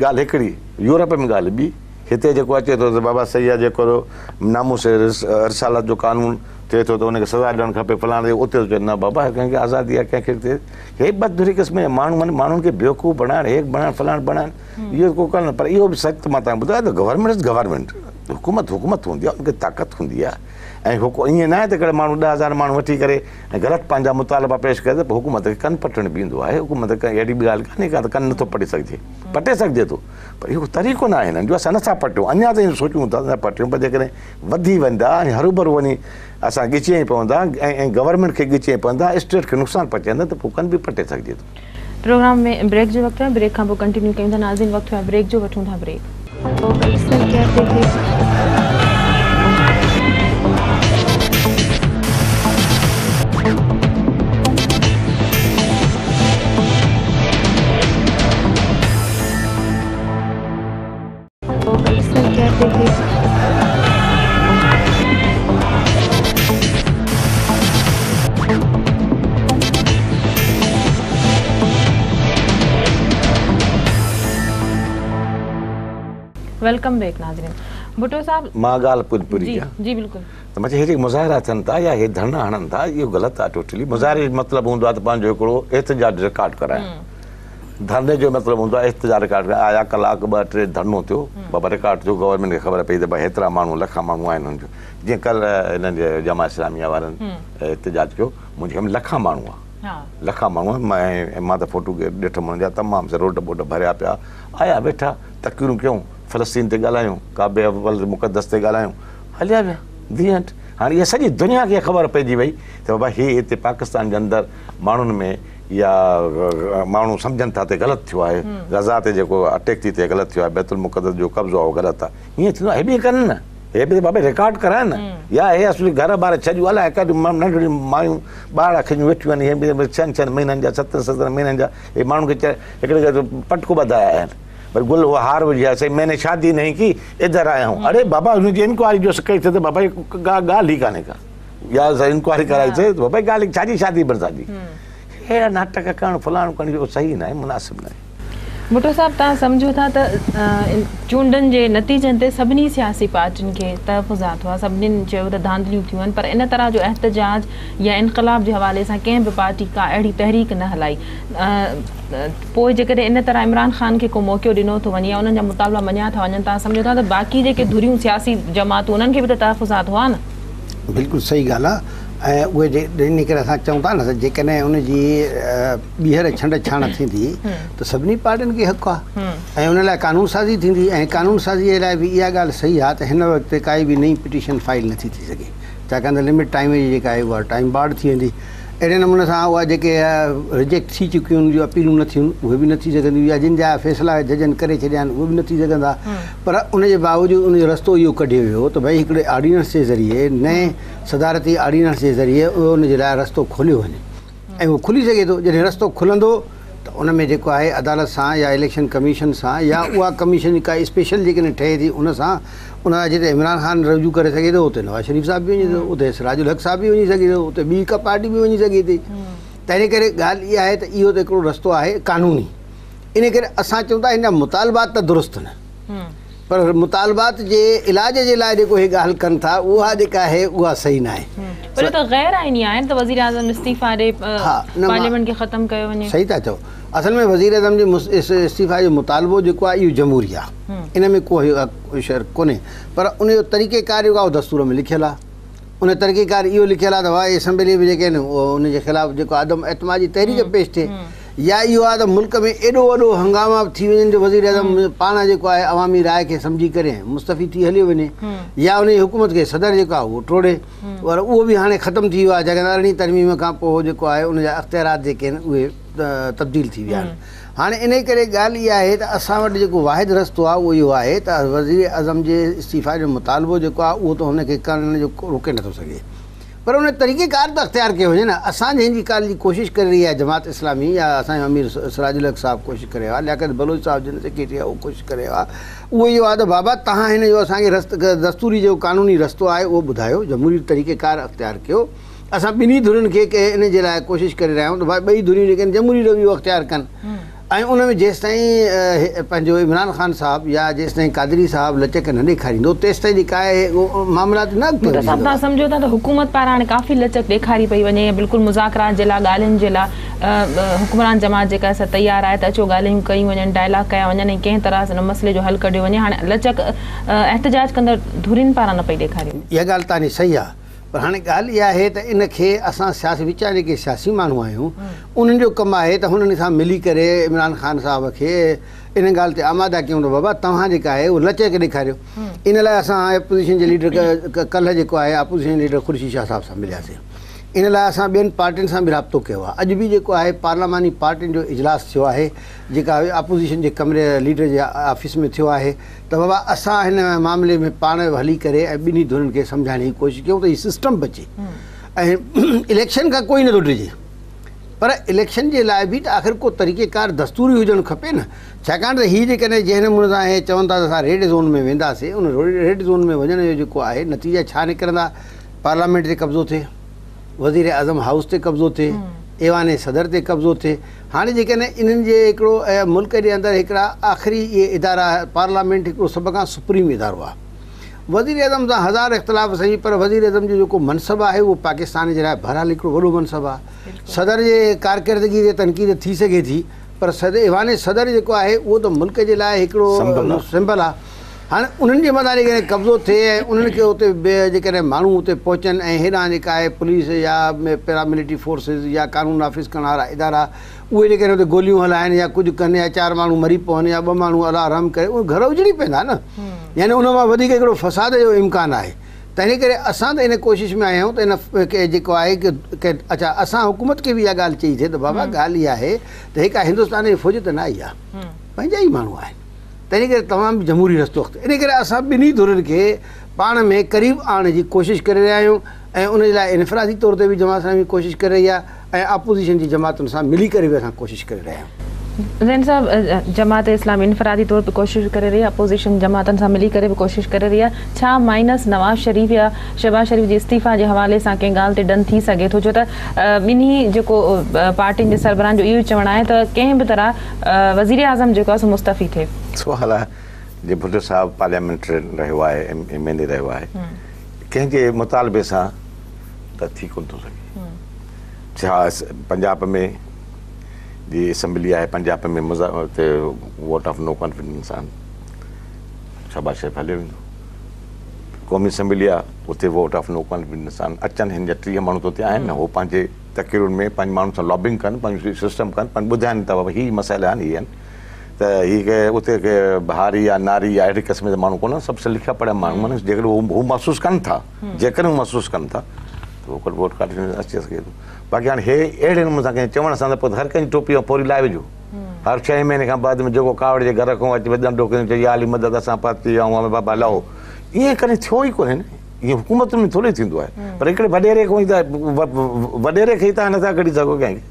ڳالهه هڪڙي، يورپ ۾ ڳالهه ٻي. هتي جيڪو اچي ٿو ته بابا صحيح آهي، جيڪو ناموس رسالت جو قانون ٿئي ٿو ته ان کي سزا ڏيڻ کپي فلاڻي، اتي ٿو چئي نه بابا ڪنهن کي آزادي آهي، ڪنهن کي هي بدڌري قسم جا ماڻهو آهن، ماڻهن کي بيوقوف بڻائڻ، هيڪ بڻائڻ، فلاڻ بڻائڻ، اهو ڪو ڪرڻ. پر اهو به سچ مان توهان کي ٻڌايان ته گورنمينٽ از گورنمينٽ، حڪومت حڪومت هوندي آهي، ان کي طاقت هوندي آهي ۽ ائين نه آهي ته ڪهڙي ماڻهو 10,000 ماڻهو وٺي ڪري ۽ غلط پنهنجا مطالبا پيش ڪري ته پوء حڪومت کي ڪن پٽڻ به ايندو آهي. حڪومت کي اهڙي به ڳالهه ڪانهي ڪا ته ڪن نٿو پٽي سگهجي، پٽي سگهجي ٿو، پر اهو طريقو نه آهي هنن جو. اسان نٿا پٽيون، اڃا تائين سوچون ٿا نه پٽيون، پر جيڪڏهن وڌي ويندا ۽ هروڀرو وڃي اسان ڳچيء ۾ پوندا ۽ گورنمينٽ کي ڳچيء ۾ پوندا، اسٽيٽ کي نقصان پهچائيندا ته پوء ڪن به پٽي سگهجي ٿو.
پروگرام ۾ بريڪ جو وقت آهي، بريڪ کان پوء ڪنٽينيو ڪيون ٿا. ناظرين وقت ٿيو آهي بريڪ جو، وٺون ٿا بريڪ. Welcome back ناظرين ڀٽو صاحب
مان ڳالهه پوري پوري
ڪيان. جي بلڪل.
ته مان چيو هي جيڪي مظاهرا ٿين ٿا يا هي ڌرڻا هڻن ٿا اهو غلط آهي ٽوٽلي. مظاهري جو مطلب هوندو آهي ته پنهنجو هڪڙو احتجاج رڪارڊ ڪرائڻ. ڌرڻي جو مطلب هوندو آهي احتجاج رڪارڊ ڪرائڻ. آيا ڪلاڪ ٻه ٽي ڌرڻو ٿيو بابا رڪارڊ ٿيو گورنمينٽ کي خبر پئي ته ڀائي هيترا ماڻهو لکان ماڻهو آهن هن جو جيئن ڪلهه هنن جي جماعت اسلاميه وارن احتجاج ڪيو منهنجي خيال ۾ لکان ماڻهو هئا لکان ماڻهو هئا مان ته فوٽو ڏٺم هنن جا تمام روڊ بوڊ ڀريا پيا آيا ويٺا تقريرون ڪيون فلسطين تي ڳالهايون ڪعبي اول مقدس تي ڳالهايون هليا ويا the and. هاڻي اها سڄي دنيا کي خبر پئجي وئي ته بابا هي هتي پاڪستان جي اندر ماڻهن ۾ يا ماڻهو سمجهن ٿا ته غلط ٿيو آهي، غزا تي جيڪو اٽيڪ ٿي ٿئي غلط ٿيو آهي، بيت المقدس جو قبضو آهي اهو غلط آهي، ائين ٿيندو آهي؟ هي به ڪن نه، هي به بابا رڪارڊ ڪرائن نه، يا هي اصلي گهر ٻار ڇڏيون الائي ڪڏهن ننڍڙيون مايون ٻارڙا کنيون ويٺيون آهن، هي به ڇهن ڇهن مهينن جا ستن ستن مهينن جا هي ماڻهن کي هڪڙي کي پٽڪو ٻڌايا آهن وري گل هو هار وجهي آيا سائين مين شادي نهين ڪي ادهر آيا هون، اڙي بابا هن جي انڪوائري جو ڪئي ٿي ته بابا هي ڳالهه ئي ڪانهي ڪا، يا انڪوائري ڪرائي ٿي ته بابا ڳالهه ڇا جي شادي برساتي اهڙا ناٽڪ ڪرڻ فلاڻو ڪرڻ اهو صحيح ناهي مناسب ناهي.
ڀٽو صاحب توهان سمجهو ٿا ته چونڊن جي نتيجن تي سڀني سياسي پارٽين کي تحفظات هئا سڀني چيو ته ڌانڌليون ٿيون آهن پر ان طرح جو احتجاج يا انقلاب جي حوالي سان ڪنهن به پارٽي ڪا اهڙي تحريڪ نه هلائي پوء جيڪڏهن ان طرح عمران خان کي ڪو موقعو ڏنو ٿو وڃي يا انهن جا مطالبا مڃيا ٿا وڃن توهان سمجهو ٿا ته باقي جيڪي ڌريون سياسي جماعتون انهن کي به ته تحفظات هئا نه.
بلڪل صحيح ڳالهه آهي ۽ اهي جي ان ڪري اسان چئون ٿا نه ته جيڪڏهن ان جي ٻيهر ڇنڊ ڇاڻ ٿيندي ته سڀني پارٽين کي حق آهي ۽ ان لاء قانون سازي ٿيندي ۽ قانون سازي جي لاء به اها ڳالهه صحيح آهي ته هن وقت ڪائي به نئين پٽيشن فائل نٿي ٿي سگهي ڇاڪاڻ ته لمٽ ٽائيم جي جيڪا آهي اها ٽائيم بارڊ ٿي ويندي اهڙي نموني سان اها جيڪي رجيڪٽ ٿي چڪيون ان جون اپيلون نه ٿيون اهي به نه ٿي سگهنديون يا جن جا فيصلا ججن ڪري ڇڏيا آهن اهي به نه ٿي سگهندا پر ان جي باوجود ان جو رستو اهو ڪڍيو ويو ته ڀئي هڪڙي آرڊيننس جي ذريعي نئين صدارتي آرڊيننس جي ذريعي اهو ان جي لاء رستو کوليو وڃي ۽ اهو کلي سگهي ٿو جڏهن رستو کلندو ته ان ۾ جيڪو آهي عدالت سان يا اليڪشن ڪميشن سان يا اها ڪميشن ڪا اسپيشل جيڪڏهن ٺهي ٿي ان سان ان لاء جتي عمران خان رجوع ڪري سگهي ٿو اتي نواز شريف صاحب به وڃي ٿو اتي سراج الحق صاحب به وڃي سگهي ٿو اتي ٻي ڪا پارٽي به وڃي سگهي ٿي تنهن ڪري ڳالهه اها آهي ته اهو ته هڪڙو رستو آهي قانوني ان ڪري اسان چئون ٿا هن جا مطالبات ته درست نه پر مطالبات جي علاج جي لاء جيڪو هي ڳالهه ڪن ٿا اها جيڪا آهي اها صحيح ناهي.
پر اهو ته غير آئيني آهي نه ته وزيراعظم استعيفيٰ ڏئي پارليامينٽ کي ختم ڪيو وڃي.
صحيح ٿا چئو اصل ۾ وزيراعظم جي استعيفيٰ جو مطالبو جيڪو آهي اهو جمهوري آهي ان ۾ ڪو شرڪ ڪونهي پر ان جو طريقي ڪار جيڪو آهي اهو دستور ۾ لکيل آهي ان طريقي ڪار اهو لکيل آهي ته واهه اسيمبلي ۾ جيڪي آهن ان جي خلاف جيڪو عدم اعتماد جي تحريڪ پيش ٿئي. يا اهو آهي ته ملڪ ۾ ايڏو وڏو هنگاما ٿي وڃن جو وزيراعظم پاڻ جيڪو آهي عوامي راء کي سمجهي ڪري مستعفي ٿي هليو وڃي يا ان جي حڪومت کي صدر جيڪو آهي اهو ٽوڙي پر اهو به هاڻي ختم ٿي ويو آهي ڇاڪاڻ ته ارڙهين ترميم کان پوء جيڪو آهي ان جا اختيارات جيڪي آهن اهي تبديل ٿي ويا آهن. هاڻي انهي ڪري ڳالهه اها آهي ته اسان وٽ جيڪو واحد رستو آهي اهو اهو آهي ته وزيراعظم جي استعيفيٰ جو مطالبو جيڪو آهي اهو ته هن کي ڪرڻ جو روڪي نٿو سگهي پر ان طريقي ڪار ته اختيار ڪيو وڃي نه. اسان جنهن جي ڳالهه جي ڪوشش ڪري رهي آهي جماعت اسلامي يا اسان جو امير سراج الحق صاحب ڪوشش ڪري رهيو آهي، لياقت بلوچ صاحب جنرل سيڪريٽري آهي اهو ڪوشش ڪري رهيو آهي اهو اهو آهي ته بابا توهان هن جو اسان کي دستوري جيڪو قانوني رستو آهي اهو ٻڌايو، جمهوري طريقي ڪار اختيار ڪيو. اسان ٻنهي ڌرين کي ان جي لاء ڪوشش ڪري رهيا آهيون ته ڀائي ٻئي ڌريون جيڪي آهن جمهوري رويو اختيار ڪن ۽ ان ۾ جيستائين پنهنجو عمران خان صاحب يا جيستائين قادري صاحب لچڪ نه ڏيکاريندو تيستائين جيڪا آهي اهو معاملات نه اڳتي
ڀٽو صاحب
وڌي
توهان
سگهندا.
سمجهو ٿا ته حڪومت پاران هاڻي ڪافي لچڪ ڏيکاري پئي وڃي بلڪل مذاڪرات جي لاء ڳالهين جي لاء حڪمران جماعت جيڪا سا تيار آهي ته اچو ڳالهيون ڪيون وڃن ڊائلاگ ڪيا وڃن ۽ ڪنهن طرح ان مسئلي جو حل ڪڍيو وڃي هاڻي لچڪ احتجاج ڪندڙ ڌرين پاران نه پئي ڏيکاري وڃي.
اها ڳالهه توهان جي صحيح آهي پر هاڻي ڳالهه اها آهي ته ان کي اسان سياسي وچان جيڪي سياسي ماڻهو آهيون انهن جو ڪم آهي ته هنن سان ملي ڪري عمران خان صاحب کي ان ڳالهه تي آماده ڪيون ته بابا توهان جيڪا آهي اهو لچڪ ڏيکاريو. ان لاء اسان اپوزيشن جي ليڊر ڪلهه جيڪو آهي اپوزيشن ليڊر خورشيد شاهه صاحب سان ملياسين. ان لاء اسان ٻين پارٽين سان به رابطو ڪيو آهي. اڄ به جيڪو آهي پارلياماني پارٽين جو اجلاس ٿيو آهي جيڪا اپوزيشن جي ڪمري ليڊر جي آفيس ۾ ٿيو آهي. ته بابا اسان هن معاملي ۾ پاڻ هلي ڪري ۽ ٻنهي ڌرين کي سمجهائڻ جي ڪوشش ڪيون ته هي سسٽم بچي ۽ اليڪشن کان ڪوئي نٿو ڊڄي پر اليڪشن جي لاء به ته آخر ڪو طريقي ڪار دستوري هجڻ کپي نه ڇاڪاڻ ته هي جيڪڏهن جنهن نموني سان هي چون ٿا ته اسان ريڊ زون ۾ وينداسين ان ريڊ زون ۾ وڃڻ جو جيڪو آهي نتيجا ڇا نڪرندا پارليامينٽ تي قبضو ٿئي وزير اعظم هائوس تي قبضو ٿئي ايوان صدر تي قبضو ٿئي هاڻي جيڪڏهن انهن جي هڪڙو ملڪ جي اندر هڪڙا آخري اهي ادارا پارليامينٽ هڪڙو سڀ کان سپريم ادارو آهي. وزيراعظم سان هزار اختلاف سهي پر وزيراعظم جو جيڪو منصب آهي اهو پاڪستان جي لاء بهرحال هڪڙو وڏو منصب آهي. صدر جي ڪارڪردگي تي تنقيد ٿي سگهي ٿي پر ايوان صدر جيڪو آهي اهو ته ملڪ جي لاء هڪڙو سمبل آهي. هاڻي انهن جي مٿان جيڪڏهن قبضو ٿئي ۽ انهن کي اتي جيڪڏهن ماڻهو اتي پهچن ۽ هيڏانهن جيڪا آهي پوليس يا پيرا ملٽري فورسز يا قانون نافذ ڪرڻ وارا ادارا اهي جيڪڏهن اتي گوليون هلائن يا ڪجهه ڪن يا چار ماڻهو مري پون يا ٻه ماڻهو الله رحم ڪري اهي گهر اجڙي پوندا نه يعني ان مان وڌيڪ هڪڙو فساد جو امڪان آهي تنهن ڪري اسان ته ان ڪوشش ۾ آهيون ته ان جيڪو آهي اڇا اسان حڪومت کي به اها ڳالهه چئي ٿي ته بابا ڳالهه اها آهي ته هي ڪا هندستان جي فوج ته نه آئي آهي پنهنجا ئي ماڻهو آهن. تنهن ڪري توهان به جمهوري رستو اختيار انهي ڪري اسان ٻنهي ڌرين کي پاڻ ۾ قريب آڻڻ جي ڪوشش ڪري رهيا آهيون ۽ ان جي لاء انفرادي طور تي به جماعت اسلامي ڪوشش ڪري رهي آهي ۽ اپوزيشن جي جماعتن سان ملي ڪري به اسان ڪوشش ڪري رهيا آهيون.
زين صاحب جماعت اسلامي انفرادي طور به ڪوشش ڪري رهي آهي اپوزيشن جماعتن سان ملي ڪري به ڪوشش ڪري رهي آهي ڇا مائنس نواز شريف يا شهباز شريف جي استعيفيٰ جي حوالي سان ڪنهن ڳالهه تي ڊن ٿي سگهي ٿو ڇو ته ٻنهي جيڪو پارٽين جي سربراهن جو اهو ئي چوڻ آهي ته ڪنهن به طرح وزيراعظم جيڪو آهي سو مستعفي ٿئي.
سوال آهي جي ڀٽو صاحب پارليامينٽرين رهيو آهي ايم اين اي رهيو آهي ڪنهن جي مطالبي سان ته ٿي ڪونه ٿو سگهي ڇا پنجاب ۾ جي اسيمبلي آهي پنجاب ۾ اتي ووٽ آف نو ڪانفيڊنس آهن شهباز شريف هليو ويندو قومي اسيمبلي آهي اتي ووٽ آف نو ڪانفيڊنس آهن اچن هن جا 30 ماڻهو ته اتي آهن نه هو پنهنجي تقريرن ۾ پنهنجي ماڻهن سان لابنگ ڪن، پنهنجو سسٽم ڪن، پنهنجو ٻڌائن ته بابا هي مسئلا آهن هي آهن ته هي ڪي اتي ڪي هاري يا ناري يا اهڙي قسم جا ماڻهو ڪونهن سڀ لکيا پڙهيا ماڻهو آهن جيڪڏهن هو محسوس ڪن ٿا جيڪڏهن هو محسوس ڪن ٿا ته هو ووٽ ڪاٽي اچي سگهي ٿو باقي هاڻي هي اهڙي نموني سان ڪنهن چوڻ سان ته پوء هر ڪنهن جي ٽوپي ڦوري لاهي وجهو هر ڇهين مهيني کان بعد ۾ جيڪو ڪاوڙ جي گهر کان اچي ڏنڊو کڻي چئي يا علي مدد اسان پهتي ويا آهيون بابا لهو ائين ڪڏهن ٿيو ئي ڪونهي نه ائين حڪومتن ۾ ٿوري ٿيندو آهي پر هڪڙي وڏيري کان ئي ته وڏيري کي ئي توهان نٿا ڪڍي سگهو ڪنهن کي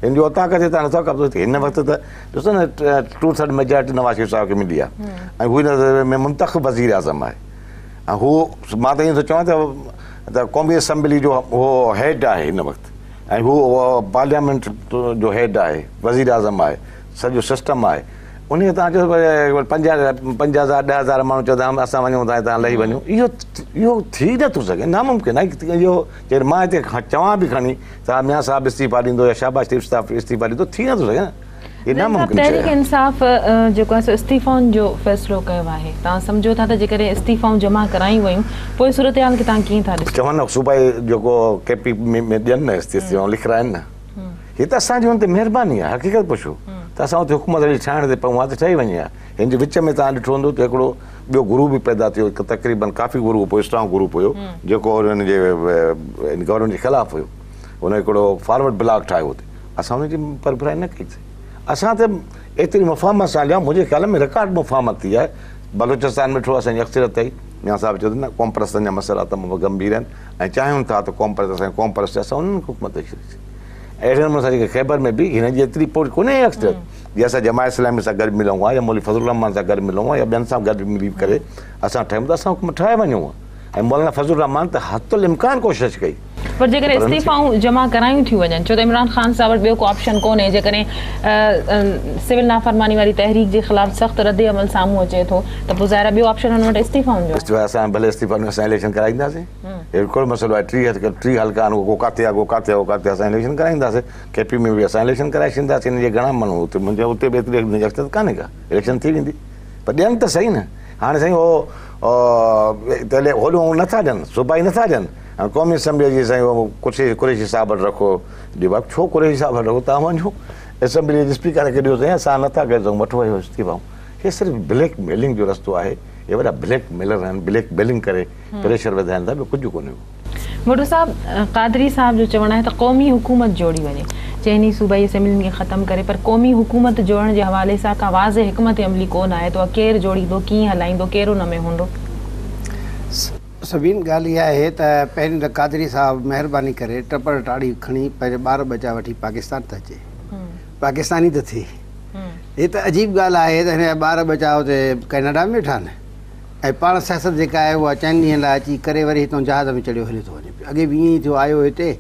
هن جو اوطاق تي توهان نٿا قبضو ٿئي هن وقت ته ڏسو نه 2/3 ميجارٽي نواز شريف صاحب کي ملي آهي ۽ هو هن ۾ منتخب وزير اعظم آهي ۽ هو مان ته ائين ٿو چوان ته قومي اسيمبلي جو هو هيڊ آهي هن وقت ۽ هو پارليامينٽ جو هيڊ آهي وزير اعظم آهي سڄو سسٽم آهي انهيء تان چيو 5000 10000 ماڻهو چوندا آهن اسان وڃون ٿا هتان لهي وڃون اهو اهو ٿي نه ٿو سگهي ناممڪن آهي اهو جيڪڏهن مان هتي چوان به کڻي ته ميان صاحب استعيفا ڏيندو يا شهباز شريف استعيفا ڏيندو ٿي نه ٿو سگهي نه هي ناممڪن شيء
تحريڪ
آهي.
انصاف جيڪو آهي سو استعيفائن جو فيصلو ڪيو آهي توهان سمجهو ٿا ته جيڪڏهن استعيفائون جمع ڪرايون ويون پوء صورتحال کي توهان ڪيئن ٿا ڏسو؟
چون نه صوبائي جيڪو ڪي پي ۾ ڏين نه استعيفائون لکرائن نه. هي ته اسان جي هن تي مهرباني آهي، حقيقت پڇو ته اسان اتي حڪومت اهڙي ٺاهڻ تي پئون ها ته ٺهي وڃي ها. هن جي وچ ۾ توهان ڏٺو هوندو ته هڪڙو ٻيو گروپ به پيدا ٿيو، هڪ تقريبن ڪافي گروپ هيو، اسٽرانگ گروپ هيو، جيڪو هن جي گورنمينٽ جي خلاف هيو. هن هڪڙو فارورڊ بلاڪ ٺاهيو اتي، اسان هن جي پرڀرائي نه ڪئي سي. اسان ته ايتري مفاهمت سان هليا، منهنجي خيال ۾ رڪارڊ مفاهمت ٿي آهي. بلوچستان ۾ ڏٺو اسان جي اڪثريت ٿي، ميان صاحب چيو ته نه قومپرستن جا مسئلا تمام گنڀير آهن ۽ چاهيون ٿا ته قومپرست اسان جي قومپرست اسان انهن کي حڪومت ڏئي ڇڏيسين. اهڙي نموني سان جيڪي خيبر ۾ به هن جي ايتري پوء ڪونهي اڪثريت جي اسان جماعت اسلامي سان گڏ ملون ها يا مولوي فضل الرحمان سان گڏ ملون ها يا ٻين سان گڏ ملي ڪري اسان ٺاهيون ته اسان حڪومت ٺاهي وڃون ها ۽ مولانا فضل الرحمان ته حتي الامڪان ڪوشش ڪئي.
پر جيڪڏهن استعيفائون جمع ڪرايون ٿيون وڃن ڇو ته عمران خان صاحب وٽ ٻيو ڪو آپشن ڪونهي جيڪڏهن سول نافرماني واري تحريڪ جي خلاف سخت رد عمل سامهون اچي ٿو ته پوء ظاهر آهي ٻيو آپشن هن وٽ استعيفائن جو آهي.
استعيفا اسان ڀلي استعيفا ڏيون اسان اليڪشن ڪرائينداسين. اهڙو ڪهڙو مسئلو آهي 30 30 حلقا آهن ڪو ڪاٿي آهي ڪو ڪاٿي آهي ڪو ڪاٿي آهي اسان اليڪشن ڪرائينداسين ڪي پي ۾ به اسان اليڪشن ڪرائي ڇڏينداسين هن جي گهڻا ماڻهو اتي منهنجا اتي به ايتري اڪثريت ڪانهي ڪا اليڪشن ٿي ويندي پر ڏين ته صحيح نه هاڻي سائين هو هوڏو نٿا ڏين صوبائي نٿا ڏين هاڻي قومي اسيمبلي جي سائين هو قريشي قريشي صاحب وٽ رکو ڏيو بابا ڇو قريشي صاحب وٽ رکو توهان وڃو اسيمبلي جي اسپيڪر کي ڏيو سائين اسان نٿا ڪري سگهون وٺو اهو استعيفائون هي صرف بليڪ ميلنگ جو رستو آهي هي وڏا بليڪ ميلر آهن بليڪ ميلنگ ڪري پريشر وڌائن ٿا ٻيو ڪجهه ڪونهي ڪو.
ڀٽو صاحب، قادري صاحب جو چوڻ آهي ته قومي حڪومت جوڙي وڃي، چئني صوبائي اسيمبلين کي ختم ڪري پر قومي حڪومت جوڙڻ جي حوالي سان ڪا واضح حڪمت عملي ڪو نه آهي ته اها ڪير جوڙيندو، ڪيئن هلائيندو، ڪير ان ۾ هوندو.
سبين ڳالهه اها آهي ته پهرين ته قادري صاحب مهرباني ڪري ٽپڙ ٽاڙي کڻي پنهنجا ٻار ٻچا وٺي پاڪستان ته اچي. پاڪستاني ته ٿئي. هي ته عجيب ڳالهه آهي ته هن جا ٻار ٻچا اتي ڪئناڊا ۾ ويٺا آهن. ۽ پاڻ سياست جيڪا آهي اها چئن ڏينهن لاء اچي ڪري وري هتان جهاز ۾ چڙهيو هليو ٿو وڃي پيو. اڳي به ائين ئي ٿيو آيو هتي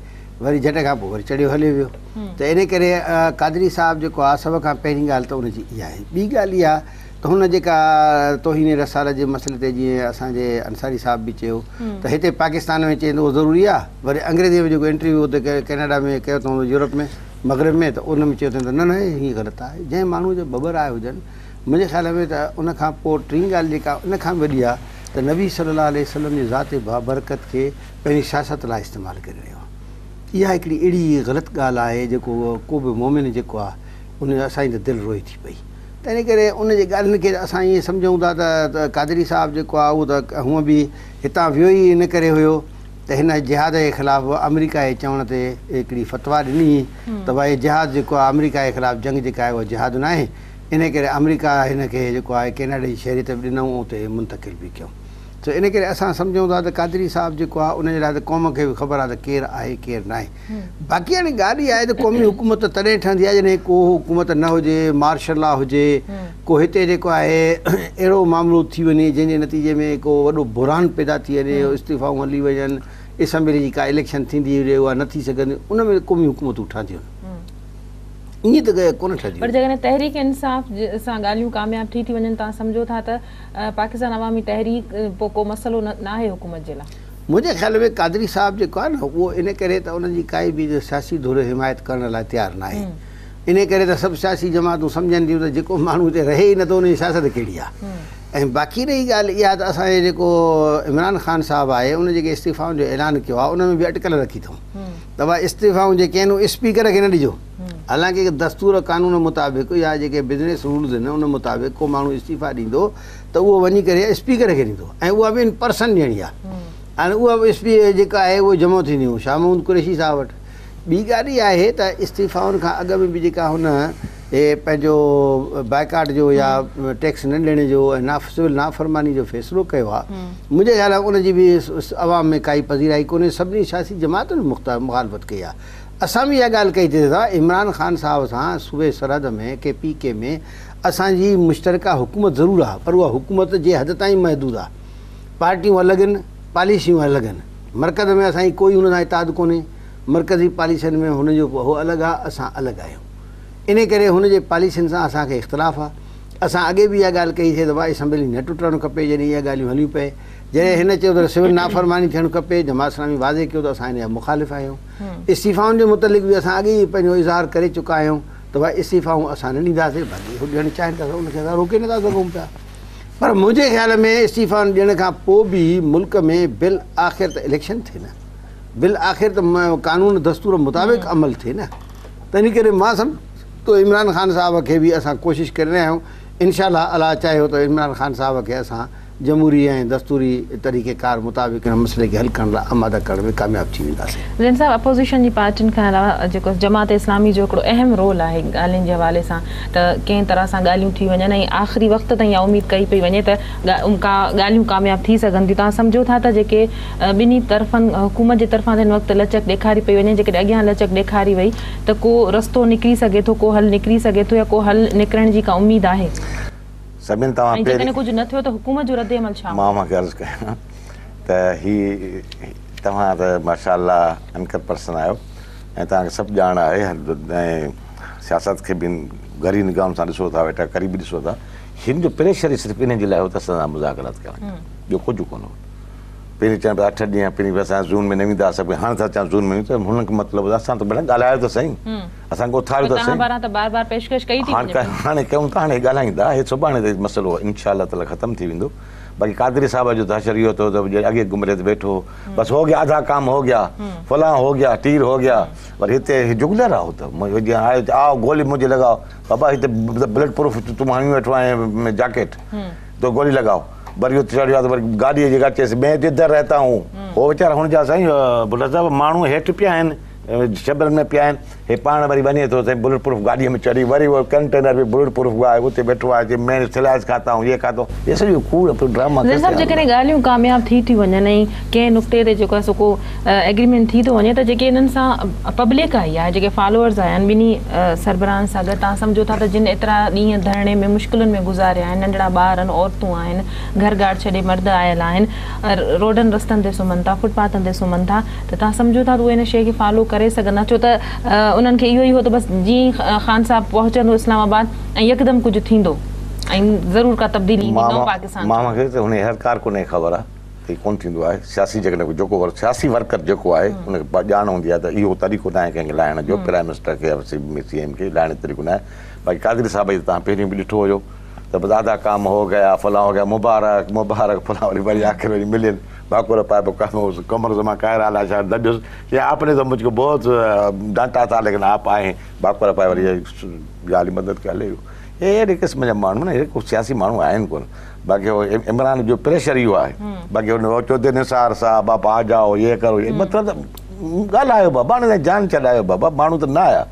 وري جهٽ کان پوء وري چڙهيو هليو ويو ته ان ڪري قادري صاحب جيڪو آهي سڀ کان پهرين ڳالهه ته ان جي اها آهي. ٻي ڳالهه اها ته هن جيڪا توهين رسالت جي مسئلي تي جيئن اسان جي انصاري صاحب به چيو ته هتي پاڪستان ۾ چئي ته اهو ضروري آهي وري انگريزي ۾ جيڪو انٽرويو اتي ڪئناڊا ۾ ڪيو اٿئون يورپ ۾ مغرب ۾ ته ان ۾ چيو اٿئون ته نه نه هي غلط آهي جنهن ماڻهو جا ٻه ٻه راء هجن منهنجي خيال ۾ ته ان کان پوء ٽين ڳالهه جيڪا ان کان به وڏي آهي ته نبي صلي الله عليه وسلم جي ذات بابرڪت کي پنهنجي سياست لاء استعمال ڪري رهيو آهي. اها هڪڙي اهڙي غلط ڳالهه آهي جيڪو ڪو به مؤمن جيڪو آهي ان جو اسان جي ته دل روئي ٿي پئي. تنهن ڪري ان جي ڳالهين کي اسان ائين سمجهون ٿا ته قادري صاحب جيڪو آهي اهو ته هونء به هتان ويو ئي ان ڪري هيو ته هن جهاد جي خلاف آمريڪا جي چوڻ تي هڪڙي فتويٰ ڏني هئي ته ڀائي جهاد جيڪو آهي آمريڪا جي خلاف جنگ جيڪا آهي اها جهاد ناهي. انهيء ڪري آمريڪا هن کي جيڪو آهي ڪئناڊا جي شهريت به ڏنائون ۽ اتي منتقل به ڪيائون. سو ان ڪري اسان سمجهون ٿا ته قادري صاحب جيڪو آهي ان جي لاء ته قوم کي به خبر آهي ته ڪير آهي ڪير ناهي. باقي هاڻي ڳالهه اها آهي ته قومي حڪومت ته تڏهن ٺهندي آهي جڏهن ڪو حڪومت نه هجي، مارشل لا هجي، ڪو هتي جيڪو آهي اهڙو معاملو ٿي وڃي جنهن جي نتيجي ۾ ڪو وڏو بحران پيدا ٿي وڃي، استعيفائون هلي وڃن، اسيمبلي جي ڪا اليڪشن ٿيندي هجي اها نه ٿي سگهندي، ان ۾ قومي حڪومتون ٺهنديون آهن. ائين ته ڪونه ٺهنديون.
پر جيڪڏهن تحريڪ انصاف سان ڳالهيون ڪامياب ٿي ٿي وڃن توهان سمجهو ٿا ته پاڪستان عوامي تحريڪ پوء ڪو مسئلو ناهي حڪومت جي لاء؟
منهنجي خيال ۾ قادري صاحب جيڪو آهي نه اهو ان ڪري ته ان جي ڪائي به سياسي ڌر حمايت ڪرڻ لاء تيار ناهي ان ڪري ته سڀ سياسي جماعتون سمجهن ٿيون ته جيڪو ماڻهو هتي رهي ئي نٿو ان جي سياست ڪهڙي آهي ۽ باقي رهي ڳالهه اها ته اسان جو جيڪو عمران خان صاحب آهي ان جيڪي استعيفائن جو اعلان ڪيو آهي ان ۾ به اٽڪل رکي اٿئون ته ڀاء استعيفائون جيڪي آهن اهي اسپيڪر کي نه ڏجو. حالانڪه دستور قانون مطابق يا جيڪي بزنس رولز آهن ان مطابق ڪو ماڻهو استعيفا ڏيندو ته اهو وڃي ڪري اسپيڪر کي ڏيندو ۽ اها به ان پرسن ڏيڻي آهي ۽ اها به اسپي جيڪا آهي اهو جمع ٿينديون شاهه محمود قريشي صاحب وٽ. ٻي ڳالهه اها آهي ته استعيفائن کان اڳ ۾ به جيڪا هن هي پنهنجو بائيڪاٽ جو يا ٽيڪس نه ڏيڻ جو ۽ سول نافرماني جو فيصلو ڪيو آهي منهنجي خيال ۾ ان جي به عوام ۾ ڪائي پذيرائي ڪونهي سڀني سياسي جماعتن مخالفت ڪئي آهي اسان به اها ڳالهه ڪئي ٿي ته عمران خان صاحب سان صوبي سرحد ۾ ڪي پي ڪي ۾ اسان جي مشترڪه حڪومت ضرور آهي پر اها حڪومت جي حد تائين محدود آهي پارٽيون الڳ آهن پاليسيون الڳ آهن مرڪز ۾ اسان جي ڪوئي هن سان اتحاد ڪونهي مرڪزي پاليسين ۾ هن جو هو الڳ آهي اسان الڳ آهيون انهي ڪري هن جي پاليسين سان اسان کي اختلاف آ. اسان اڳي به اها ڳالهه ڪئي سي ته ڀاء اسيمبلي نه ٽٽڻ کپي جڏهن اها ڳالهيون هليون پئي. جڏهن هن چيو ته سول نافرماني ٿيڻ کپي، جماعت اسلامي واضح ڪيو ته اسان ان جا مخالف آهيون. استعيفائن جي متعلق به اسان اڳي ئي پنهنجو اظهار ڪري چڪا آهيون ته ڀاء استعيفائون اسان نه ڏينداسين باقي هو ڏيڻ چاهين ته اسان ان کي اسان روڪي نٿا سگهون پيا. پر منهنجي خيال ۾ استعيفائن ڏيڻ کان پوء به ملڪ ۾ بالآخر ته اليڪشن ٿئي نه. بالآخر ته قانون دستور مطابق عمل ٿئي نه. تنهن ڪري مان سمجهان ٿو عمران خان صاحب کي به اسان ڪوشش ڪري رهيا آهيون انشاء الله الله چاهيو ته عمران خان صاحب کي اسان جمهوري ۽ دستوري طريقي ڪار مطابق ان مسئلي کي حل ڪرڻ لاء آماده ڪرڻ ۾ ڪامياب ٿي وينداسين.
زين صاحب اپوزيشن جي پارٽين کان علاوه جيڪو جماعت اسلامي جو هڪڙو اهم رول آهي ڳالهين جي حوالي سان ته ڪنهن طرح سان ڳالهيون ٿي وڃن ۽ آخري وقت تائين اها اميد ڪئي پئي وڃي ته ڪا ڳالهيون ڪامياب ٿي سگهن ٿيون توهان سمجهو ٿا ته جيڪي ٻنهي طرفن حڪومت جي طرفان ته هن وقت لچڪ ڏيکاري پئي وڃي جيڪڏهن اڳيان لچڪ ڏيکاري وئي ته ڪو رستو نڪري سگهي ٿو ڪو حل نڪري سگهي ٿو يا ڪو حل نڪرڻ جي ڪا اميد آهي؟
سڀن توهان
۽ جيڪڏهن ڪجهه نه ٿيو ته حڪومت جو رد عمل ڇا
مان
هوندو؟
اوهان کي عرض ڪيان ته هي توهان ته ماشاء الله انڪر پرسن آهيو ۽ توهان کي سڀ ڄاڻ آهي ۽ سياست کي به گهري نگاهن سان ڏسو ٿا ويٺا قريبي ڏسو ٿا هن جو پريشر ئي صرف انهن جي لاء هو ته اسان سان مذاڪرات ڪرائين ٻيو ڪجهه ڪونه هو پهرين چون پيا اٺ ڏينهن پهرين اسان زون ۾ نه وينداسين هاڻي ٿا چون زون ۾ وينداسين هنن کي مطلب اسان ته ڀلا ڳالهايو ته سهي اسان کي اٿاريو ته سهي
پاران ته بار بار پيشڪش ڪئي ٿي
وڃي هاڻي ڪيون ٿا هاڻي ڳالهائيندا هي سڀاڻي ته مسئلو انشاء الله تعالي ختم ٿي ويندو باقي قادري صاحب جو ته حشر اهو اٿو ته اڳي گمري تي ويٺو بس هو گيا آڌا ڪام هو گيا فلان هو گيا تير هو گيا وري هتي هي جگلر آ هو ته آئو گولي منهنجي لڳاؤ بابا هتي بلٽ پروف تون هڻي ويٺو آهين جاڪيٽ تو گولي لڳاؤ وري اتي چڙهيو آ ته وري گاڏيء جيڪا چيس مين تو ادهر رهتا هون هو ويچارا هن جا سائين ڀٽا صاحب ماڻهو هيٺ پيا آهن شبرن ۾ پيا آهن هي پاڻ وري وڃي ٿو سائين بلٽ پروف گاڏيء ۾ چڙهي وري اهو ڪنٽينر به بلٽ پروف آهي اتي ويٺو آهي چي مين سلائس کاتا هون يي کاتا هون هي سڄو ڪوڙ پيو ڊراما
زين صاحب جيڪڏهن ڳالهيون ڪامياب ٿي ٿيون وڃن ۽ ڪنهن نقطي تي جيڪو آهي سو ڪو ايگريمينٽ ٿي ٿو وڃي ته جيڪي انهن سان پبلڪ آئي آهي جيڪي فالوورز آيا آهن ٻنهي سربراهن سان گڏ توهان سمجهو ٿا ته جن ايترا ڏينهن ڌرڻي ۾ مشڪلن ۾ گذاريا آهن ننڍڙا ٻار آهن عورتون آهن گهر گهاٽ ڇڏي مرد آيل آهن روڊن رستن تي سمهن ٿا فٽ پاٿن تي سمهن ٿا ته توهان سمجهو ٿا ته اهي ان شيء کي فالو ڪري سگهندا ڇو ته انهن کي اهو ئي هو ته بس جيئن ئي خان صاحب پهچندو اسلام آباد ۽ يڪدم ڪجهه ٿيندو ۽ ضرور ڪا تبديلي ايندي نئون پاڪستان
مان کي ته هن هر ڪارڪن کي خبر آهي ته هي ڪونه ٿيندو آهي سياسي جيڪڏهن جيڪو سياسي ورڪر جيڪو آهي ان کي ڄاڻ هوندي آهي ته اهو طريقو ناهي ڪنهن کي لاهڻ جو پرائم منسٽر کي يا سي ايم کي لاهڻ جو طريقو ناهي باقي قادري صاحب جي توهان پهريون به ڏٺو هيو ته بس آڌا ڪام هو گيا فلان هو گيا مبارڪ مبارڪ فلان وري وري آخر وري ملين ڀاڪر پائي پوء قمر زمان ڪائره الاء ڇا دٻيس چي آپ ني تو مجھ ڪو بهت ڊانٽا ٿا ليڪن آپ آئي هين ڀاڪر پائي وري ڳالهه مدد ڪري هلي ويو اهي اهڙي قسم جا ماڻهو نه اهي ڪو سياسي ماڻهو آهن ڪونه باقي هو عمران جو پريشر اهو آهي باقي هو چوڌري نثار صاحب آپ آ جائو يي ڪرو يي مطلب ته ڳالهايو بابا هاڻي جان ڇڏايو بابا ماڻهو ته نه آيا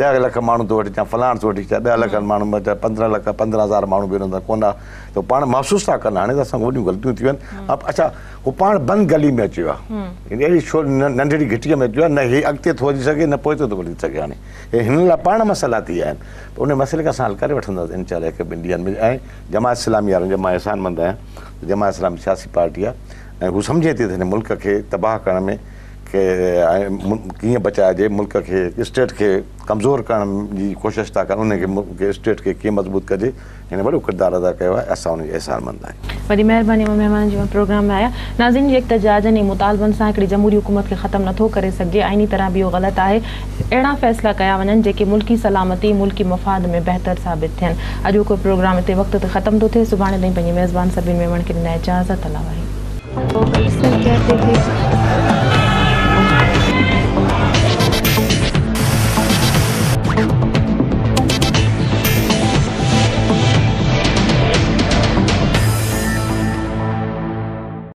10 لک ماڻهو ٿو وٺي اچان فلاڻ ٿو وٺي اچان 10 لک ماڻهو ۾ 15 لک 15 هزار ماڻهو به انهن سان ڪونه آ ته پاڻ محسوس ٿا ڪن هاڻي ته اسان وڏيون غلطيون ٿي ويون اڇا هو پاڻ بند گلي ۾ اچي ويو آهي اهڙي ڇو ننڍڙي گهٽيء ۾ اچي ويو آهي نه هي اڳتي ٿو وڌي سگهي نه پوئتي ٿو وڌي سگهي هاڻي هي هن لاء پاڻ مسئلا ٿي ويا آهن ته ان مسئلي کي اسان حل ڪري وٺنداسين انشاء الله هڪ ٻن ڏينهن ۾ ۽ جماعت اسلامي وارن جو مان احسان مند آهيان ته جماعت اسلامي سياسي پارٽي آهي ۽ هو سمجهي ٿي ته هن ملڪ کي تباهه ڪرڻ ۾ ڪيئن بچائجي ملڪ کي اسٽيٽ کي ڪمزور ڪرڻ جي ڪوشش ٿا ڪن ان کي اسٽيٽ کي ڪيئن مضبوط ڪجي هن وڏو ڪردار ادا ڪيو آهي اسان ان جا احسان مند آهيون.
وڏي مهرباني اوهان مهمانن جي اوهان پروگرام ۾ آيا. ناظرين جي احتجاجن ۽ مطالبن سان هڪڙي جمهوري حڪومت کي ختم نٿو ڪري سگهجي آئيني طرح به اهو غلط آهي اهڙا فيصلا ڪيا وڃن جيڪي ملڪي سلامتي ملڪي مفاد ۾ بهتر ثابت ٿين. اڄوڪو پروگرام اتي وقت تي ختم ٿو ٿئي سڀاڻي تائين پنهنجي ميزبان سبين ميمڻ کي ڏيندا اجازت الله واهي.
اڪثر ڪهتي ٿي.